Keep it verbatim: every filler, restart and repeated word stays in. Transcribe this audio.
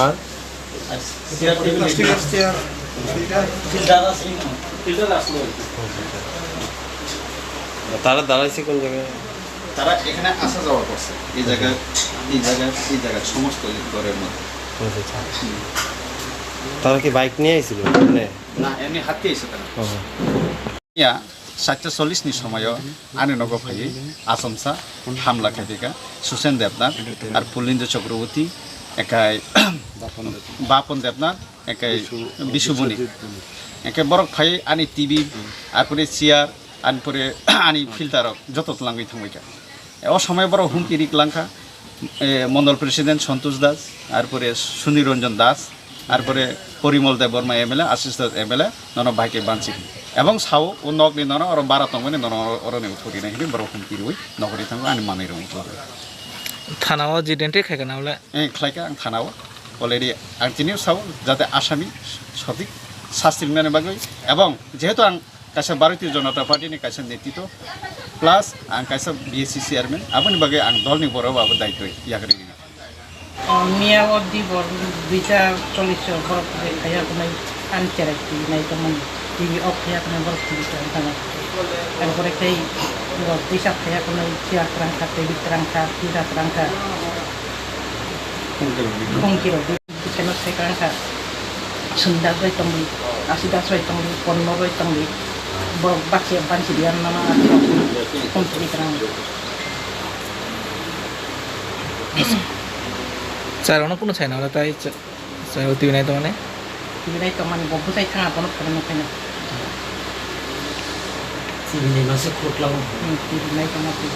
আর প্লাস্টিকের chair, filter. Filter আসলো। তারা দাঁড়াইছে কোন জায়গায়? তারা এখানে আসা যাওয়া করছে, এই জায়গায়, এই জায়গায়, এই জায়গায়, সমস্ত এই ঘরের মধ্যে। আচ্ছা, আচ্ছা। তারা কি বাইক নিয়ে আইছিল? মানে না, এমনি হাতে এসে তারা। ও। ইয়া, সাতটা চল্লিশ ni somoyo ani nogo phaiwi achomsa hamla khaiphaikha Susen Debnath ar Pulindo Chakraborty, ekai Bapon Debnath, ekai Bisu Boni. Ekai borok phai ani T V, arpore chair, arpore ani filter rok joto twlangwi thangbaikha. O somoy borok humki rik langkha, e, Mondol President Santosh Das, arpore Sunil Ranjan Das, arpore Porimol Debbarma M L A, Ashish Das M L A, nono bahai khe bansi. Ebong sao, o nokni nono oro bara tongmani nono oro, oroni uthuri nai hwnwi borok humki rwi nokori thango ani manwi rok uthuri. Thana o jidente khai kana bole? Eh, khlaikha ang thana o. Already ang tini sao jate asami sothik sasti rinani bagwi. Ebong jehetu ang kaisa Bharatiya Janata Party ni kaisa netito, plus ang kaisa B S C chairman, aboni bagwi ang dolni borok abo daitwi yakarwi rino. O miya o di bor duita chollish borok je khaya kunai ani cherai twi nai tongmani, T V off khaya kunai borok twi tong tong. Ang pore tei borok tisa khaya kunai chair kwrang kha, table kwrang kha, pida kwrang kha. Khungki rok. Keno sai kwrang kha, Sundar bai tongdi, Asidas bai tongdi, Konno bai tongdi, borok baksa bansi diyan nama aswk kung tini kwrang. Charwano kunu sai nang tai cha-, cha-, twi nai tongmani? Twi nai tongmani bo bwsai thang abono phone no khaina. Twi nai masa khuk lao. Hmm, twi nai tongma twi.